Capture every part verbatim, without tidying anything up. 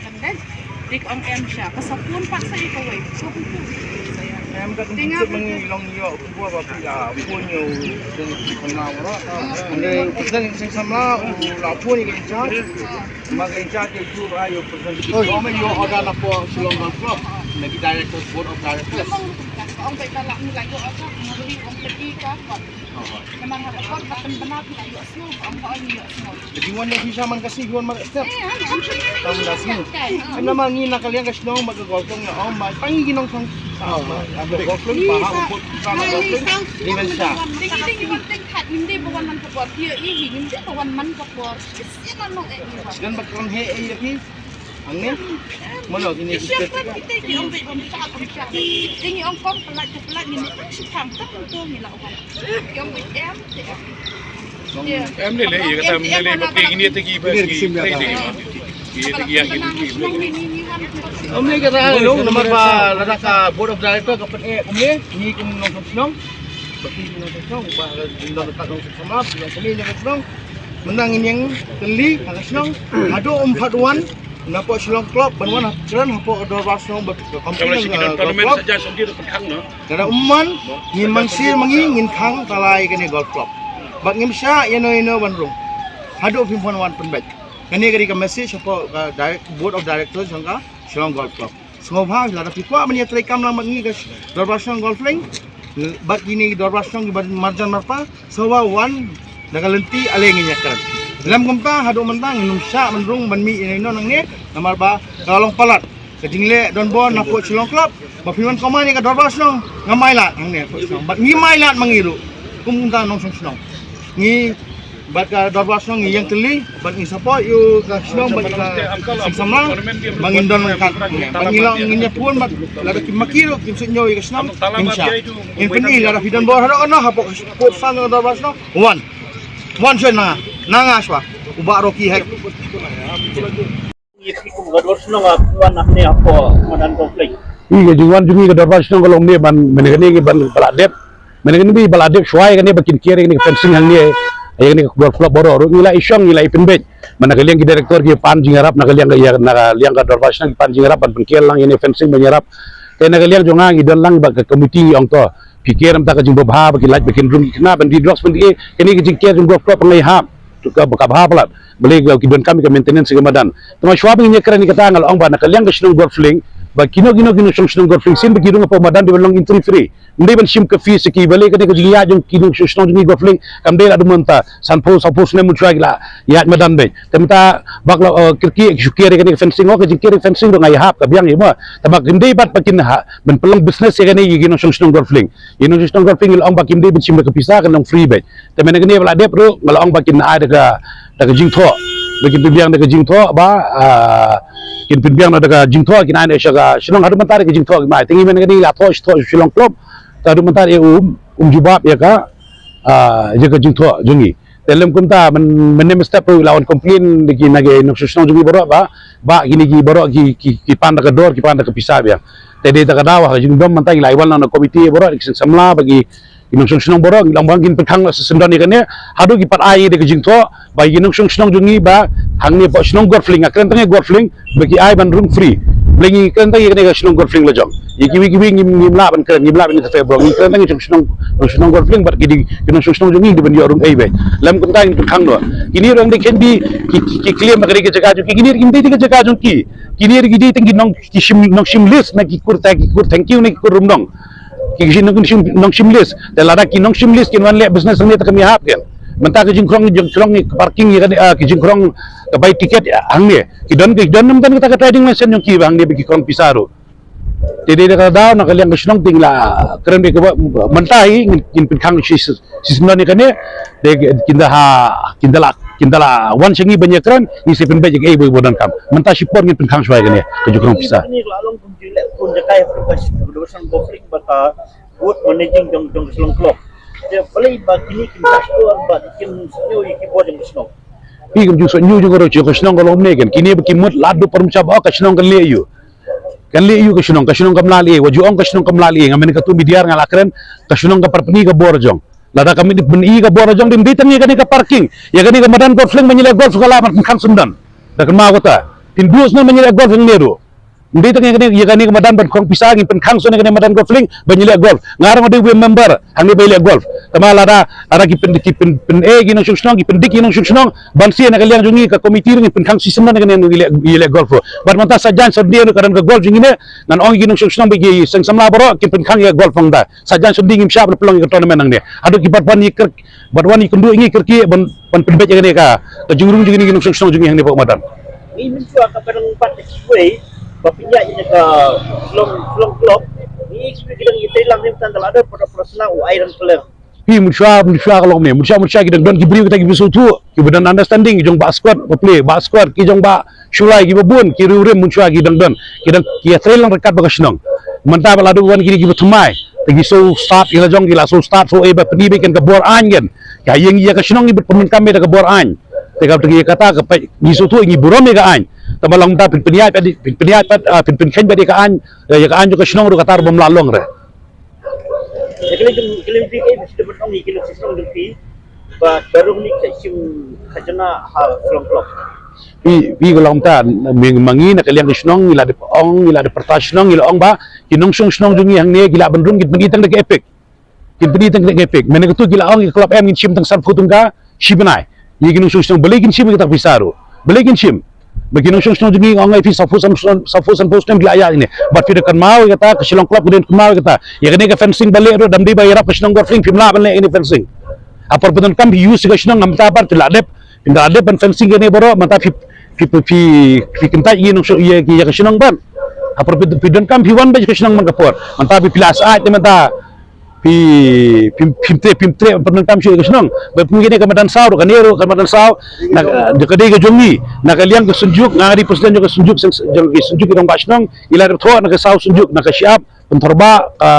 kan dei. Te ka ong em sha, ka sa phone pat sa ïa kawei. Em ka tip ma ngi long ïoh, kua ba phi la phone ïa u, u president seng samla u la phone ïa ka in charge. Ma ka in charge ïa u, ai ïa u president. Oi, ong me ïoh order na pdeng Shillong Golf Club na ki directors, board of directors. Ong ba la ngi la ïoh order, ngi ong ka ki ka. Namar ha ka por ba pynbna phi la ïoh sngew, ba ong ba ong ïoh sngew. Ki wan ïa phi sha man ka sngi, ki wan mar step. Eh, ha, ha. Tam da sngi. Namar ngi na ka liang ka shnong bad ka golf club ngi ong ba tang ngi ki nongshong. Ka golf club ba ha u put ka na golf club. Ni ban sha. Dei ngi dei ngi wan teng khat, ngi dei ba wan man ka por. Ki ïa i hi, ngi dei ba wan man ka por. Ki sien na nong eh ngi wan. Don ba kren he eh ïa phi. Hangne? Mano kine ki siap kan kita ki ong bit bom sha bom sha. Ini ong kong pelat tu pelat ni ni kan sukang tak tu ni lah ong. Ki ong bit em te em. Em ni le, ïa kata em ni le, ba ping ni te ki ba ki te ki ma. Ki te ki ya ki ki. Ym lei kata long namar ba lada ka board of director ka pyneh kumne, ngi kum nongshong shnong. Ba ki nongshong shnong ba ngi don ka nongshong shnong, ngi kum nongshong shnong. Mynta ngin ïeng tylli ha ka shnong. Haduh um pat wan na pdeng Shillong Club ban wan kren hapoh dorbar shnong bad ka company ka club. Lada um wan ngin mansir ma ngi, ngin khang ta la ïa kane golf club. Bad ngim shah ïano ïano ban rung haduh phim pat wan pynbeit. Kane ka dei ka message hapoh ka direct, board of directors jong ka Shillong Golf Club. Sngewbha lada phi kwah ban ïatrei kam lang bad ngi ka dorbar shnong golf lane bad kine ki dorbar shnong ki marjan marpa, sngewbha wan da ka lynti, ale ngin ïakren. Lem kumta haduh mynta ngin ym shah ban rung ban mih ïano ïano nangne namar ba ka la long palat ka jingleh donbor na pdeng Shillong Club. Ba phi wan command ïa ka dorbar shnong, ngam ailad hangne pdeng shnong bad ngim ailad ma ngi ruh kum kumta nongshong shnong. Ngi bad ka dorbar shnong ngi ïeng tylli bad ngi support ïa ka shnong bad ka seng samla. Ba ngin don ryngkat bad ngi la ngin ïa phone bad lada ki ma ki ruh kim sngewthuh ïa ka shnong, ngim shah. Ngin pyni lada phi donbor haduh kano hapoh ka pdeng san ka dorbar shnong, wan. Wan shwa na, na nga shwa. U Bah Rocky Hek. Ngi phi kum ka dor shnong ka wan hangne hapoh madan Kongpling. Ngi ka jingwan jong ngi ka dorbar shnong ka long ne ban mynne kane ngi ban ba la dep. Mynne kane ngi ba la dep shwa ïa kane ba kin kiar ïa kane ka fencing hangne. Ïa kane ka golf club baroh ruh ngi la i shong ngi la i pynbeit. Mynne ka liang ki director ki pan jingïarap na ka liang ka ïa na ka liang ka dorbar shnong ki pan jingïarap ban pynkiar lang ïa kane fencing ban ïarap. Te na ka liang jong nga ngi don lang ba ka committee ngi ong to. Phi kiar mynta ka jingbha ba ki lait ba kin rung ki khynnah ban die drugs ban die. Kane ka jingkiar jong golf club nga ïahap. Ka ka bha palat. Balei ki donkam ïa ka maintenance ïa ka madan. Tangba shwa ba ngin ïakren ïa kata nga la ong ba na ka liang ka shnong Golf Link ba kino kino ki nongshong shnong Golf Link sien ba ki rung hapoh madan dei ban long entry free. Ym dei ban shim ka fees ïa ki. Balei kane ka jingïaid jong ki nongshong shnong jong ngi Golf Link kam dei la dum mynta. Sanphew sawphew snem mynshwa ki la ïaid madan beit. Te mynta ba ka la kyrkieh ki shu kiar ïa kane ka fencing, oh ka jingkiar ïa ka fencing ruh nga ïahap ka biang ïa ma. Tangba kim dei pat ba kin ha ban pynlong business ïa kane ïa ki nongshong shnong Golf Link. Ïa ki nongshong shnong Golf Link ngi la ong ba kim dei ban shim da ka pisa kan long free beit. Te mynne kane ba la dep ruh nga la ong ba kin ai da ka da ka jingthoh. Ba kin pynbiang da ka jingthoh ba ah, kin pynbiang da ka jingthoh kin ai da sha ka shnong haduh mynta da ka jingthoh ki mai. Te ngi mynne kane la thoh thoh Shillong Club. Te haduh mynta e um um jubab ïa ka ah, ïa ka jingthoh jong ngi. Te lem kumta mynne mynstep ruh la wan complain da ki na ki nongshong shnong jong ngi baroh ba ba kine ki baroh ki ki pan da ka dor ki pan da ka pisa biang. Te dei da ka daw ha ka jingdom mynta ngi la wan na committee baroh ki seng samla ba ki Ki nongshong shnong baroh ngi la ong ba ngin pynkhang la shisien don ïa kane haduh ki pat ai ïa ka jingthoh ba ki nongshong shnong jong ngi ba hangne ba shnong Golf Link, nga kren tang ïa Golf Link ba ki ai ban rung free. Balei ngi kren tang ïa kane ka shnong Golf Link la jong. Ïa kiwei kiwei ngim ngim lah ban kren, ngim lah ban interfere bro. Ngi kren tang ïa shnong shnong Golf Link bad ki dei ki nongshong shnong jong ngi dei ban ïoh rung ei beit. Lem kumta ngin pynkhang noh. Kine ruh dei khein bi ki ki claim ba ka dei ka jaka jong ki, kine ruh dei ka jaka jong ki. Kine ruh ki dei tang ki nong ki shim nong shim list na ki kur ta ki kur thank you na ki kur rum nong. Ki ki nong shim nong shim list. Te lada ki nong shim list kin wan leh business hangne te kam ïahap kin. Mynta ki jingkhrong jingkhrong ki parking ïa kane ki jingkhrong ka bai tiket hangne. Ki don ki don nam don kata ka trading license jong ki ba hangne ba ki khrong pisa ruh. Te dei da ka daw na ka liang ka shnong te ngi la kren dei ka ba mynta hi ngin pynkhang shi shi snem ne kane. Dei kin da ha kin da la kin da la wan sha ngi ban ïakren ngi sa pynbeit ïa kaei ba ba donkam. Mynta shipor ngin pynkhang shwa ïa kane ka jingkhrong pisa. Kine la long kum jingleh kum jakai ha ka Federation Bowling bad ka Board Managing jong jong ka Shillong Club. Te balei ba kine kin pastor bad kin sngewthuh ïa ki bor jong ka shnong. Phi kum ju sngewthuh jong ka shnong ka long ne kan kine ba ki mut lad du pyrshah ba ka shnong kan leh ïa u. Kan leh ïa u ka shnong ka shnong kam lah leh wat ju ong ka shnong kam lah leh nga men ka tu media nga la kren ka shnong ka pyrpni ka bor jong. Lada ka mit pyn-i ka bor jong dim di tang ïa kane ka parking. Ïa kane ka madan Golf Link ban ïaleh golf ka la ban khang sumdan. Da kan ma kata. Tin dus na ban ïaleh golf hangne ruh. Di tang ïa kane ïa kane ka madan ban khang pisa ngin pynkhang sumdan ïa kane madan Golf Link ban ïaleh golf. Nga rang dei wei member hangne ban ïaleh golf. Tama lada lada ki pyn ki pyn pyn eh ki nongshong shnong ki pyndik ki nongshong shnong ban sien na ka liang jong ngi ka committee ngin pynkhang sumdan ïa kane ïaleh golf. Bad mynta sa jan sa dia ka dan ka golf jong ngi ne ngan ong ki nongshong shnong ba ki seng samla baroh kin pynkhang ïa golf mynta. Sa jan sumding ngim shah ban pynlong ïa ka tournament hangne. Haduh ki bat wan ïa kyrk bat wan ïa kynduh ïa ngi kyrkieh ban ban pynbeit ïa kane ka ka jingrung jong ngi ngi nongshong shnong jong ngi hangne bad madan. Ngi mynta ka badang pat da kiwei ba pynïaid ïa ka Shillong Shillong Club. Ngi kiwei ki dang ïa tei lang rim tan da la da pada pada sna u ai rang keler. Pi mynshwa mynshwa ka long ne mynshwa mynshwa ki dang don ki briew kita ki bisu tu ki ba don understanding ki jong ba squad ba play ba squad ki jong ba Shu lai kiba bun ki riewrim mynshwa ki dang don ki dang ki ïatrei lang ryngkat bad ka shnong. Mynta ba la dep wan kine kiba thymmai te ki shu start ki la jong ki la shu start shu eh ba pyni beit kan ka bor aiñ kan. Ka ïeng ïa ka shnong ngi bad pyndonkam beit da ka bor aiñ. Te ka te ïa kata ka peit ngi shu tuh ngi burom ïa ka aiñ. Te ba long mynta phin pynïaid pat phin pynïaid pat phin pynkheiñ pat ïa ka aiñ ïa ka aiñ jong ka shnong ruh kata ruh bym lah long re. Ïa ka lei jong ka lei jong phi eh bisi da ban ong ïa ki nongshong shnong jong phi ba baroh ngi ka shim khajna ha Shillong Club. Phi phi ka long ta ma ngi na ka liang ka shnong ngi la dep ong ngi la dep pyrta shnong ngi la ong ba ki nongshong shnong jong ngi hangne ki la ban rung ki ban i tang da ka EPIC. Kin pyni tang kane ka EPIC. Mynne katu ki la ong ïa ka club em ngin shim tang sanphew tyngka shi bnai. Ïa ki nongshong shnong balei kin shim ïa kata ka pisa ruh. Balei kin shim. Ba ki nongshong shnong jong ngi nga ong ïa phi sanphew sanphew sanphew snem ki la ïaid ne. Bad phi da kynmaw ïa kata ka Shillong Club ka don kynmaw ïa kata. Ïa kane ka fencing ba leh ruh dam dei ba ïarap ka shnong Golf Link phim lah ban leh ïa kane fencing. Ha por ba donkam phi use ïa ka shnong ngam ta pat phi la dep. Phi la dep ban fencing kane baroh mynta phi phi phi phi kyntait ïa nongshong ïa ka shnong ban. Ha por phi donkam phi wan ba ïa ka shnong ban ka por. Mynta phi phi la sah te mynta Phi phim phim treh phim treh pyndonkam shuh ïa ka shnong. Ba phi kane ka madan saw ruh kane ruh ka madan saw. Na ka dei ka jong ngi na ka liang ka Synjuk nga dei president jong ka Synjuk jong ka Synjuk ki nongbah shnong. Ngi la dep thoh na ka saw Synjuk na ka Shyiap Pynthorba ka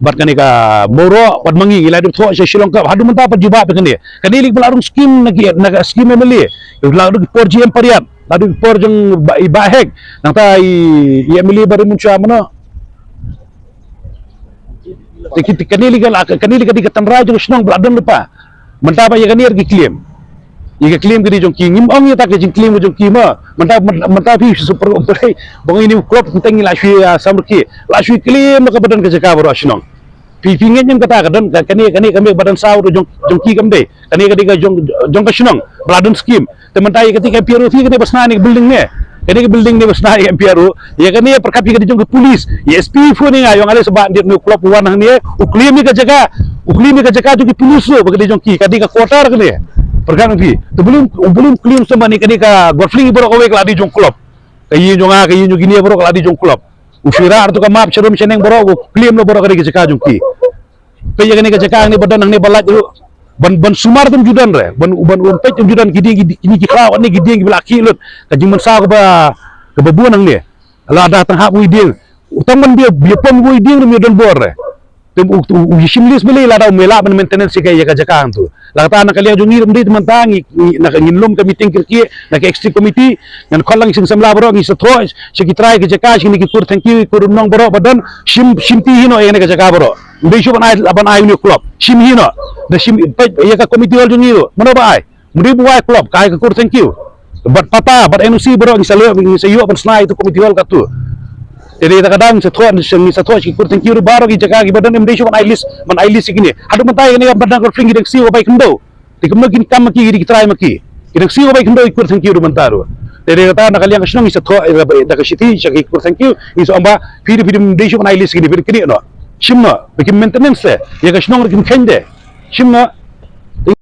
bad kane ka Mawroh bad ma ngi, ngi la dep thoh sha Shillong Cup, haduh mynta pat jubab ïa kane. Kane lei ba la rung skim na ki, na ka skim M L A. La dep ki por G M Pariat, la dep ki por jong ba, i Bah Hek, nangta i, i M L A ba ri mynshwa mano. Te ki, kane lei ka la, kane lei ka dei ka tynrai jong ka shnong ba la don lypa. Mynta ba ïa kane ki claim. Ïa ka claim ka dei jong ki, ngim ong ïa ta ka jingclaim ka jong ki ma. Mynta, mynta phi super, ba ngi ni club, mynta ngi la shu ïa samrkhie, la shu claim na ka ba don ka jaka baroh shnong. Phi, phi ngeit ne em kata ka don, ka, kane, kane ka mih ba don saw ruh jong, jong ki kam dei. Kane ka dei ka jong, jong ka shnong, ba la don skim. Te mynta ïa kata ka M P R O phi kane ba shna ne ka building ne. Kane ka building ne ba shna ïa ka M P R O. Ïa kane pyrkhat ïa ka dei jong ka police. Ïa S P phone ïa nga, ïa nga lei sa ba ndit ne u club u wan hangne. U claim ïa ka jaka. U claim ïa ka jaka jong ki police ruh, ba ka dei jong ki, ka dei ka quarter kane. Pyrkhat phi. Te balum, balum claim sa ba ne kane ka golf link baroh kawei ka la dei jong club. Ka ïing jong nga, ka ïing jong kine baroh ka la dei jong club. U shu rah ruh tu ka map sharum shaneng baroh, u claim la baroh ka dei ka jaka jong ki. Peit ïa kane ka jaka hangne ba don hangne ba lait ruh. Ban, ban sumar te ym ju don re. Ban, ban um peit te ym ju don ki dieng ki, kine ki khlaw hangne ki dieng kiba la khih lut. Ka jingmynsaw kaba, kaba bun hangne. Lada tang hap wei dieng. U tang ban bia, bia pom wei dieng ruh ym don bor re. Te u, u, u ïashim lease balei lada um lah ban maintenance ïa ka, ïa ka jaka hangtu. La kata na ka liang jong ngi ruh ym dei te mynta ngi, ngi, na ka ngin lum ka meeting kyrkieh na ka executive committee, ngan khot lang sha ki samla baroh, ngi sa thoh sha ki trai ka jaka, sha kine ki kur thengkiew, ki kur nong baroh ba don, shim, shim ti hi noh ïa kane ka jaka baroh. Ym dei shuh ban ai, ban ai une u club. Shim hi noh. Da shim, peit ïa ka committee hall jong ngi ruh. Mano ba ai? Ym dei ba wai club, ka ai ka kur thengkiew. Bad pata, bad N O C baroh ngi sa leh, ngi sa ïoh ban shna ïa ka committee hall katto. Te dei ta ka daw ngi sa thoh, ngi sa thoh sha ki kur thengkiew ruh baroh ki jaka kiba don, ym dei shuh ban ai lease, ban ai lease ïa kine. Haduh mynta ïa kane ka bad na ka kur thengkiew ki dang siew ba bai khyndew. Te kumno kin kam ma ki, ki dei ki trai ma ki. Ki dang siew ba bai khyndew ki kur thengkiew ruh mynta ruh. Te dei kata na ka liang ka shnong ngi sa thoh, eh, da ka shithi sha ki kur thengkiew, ngi sa ong ba phi dei, phi dei, ym dei shuh ban ai lease ïa kine, phi dei knieh noh. Shim noh, ba kim maintenance te. Ïa ka shnong ruh kim kheiñ te. Shim noh.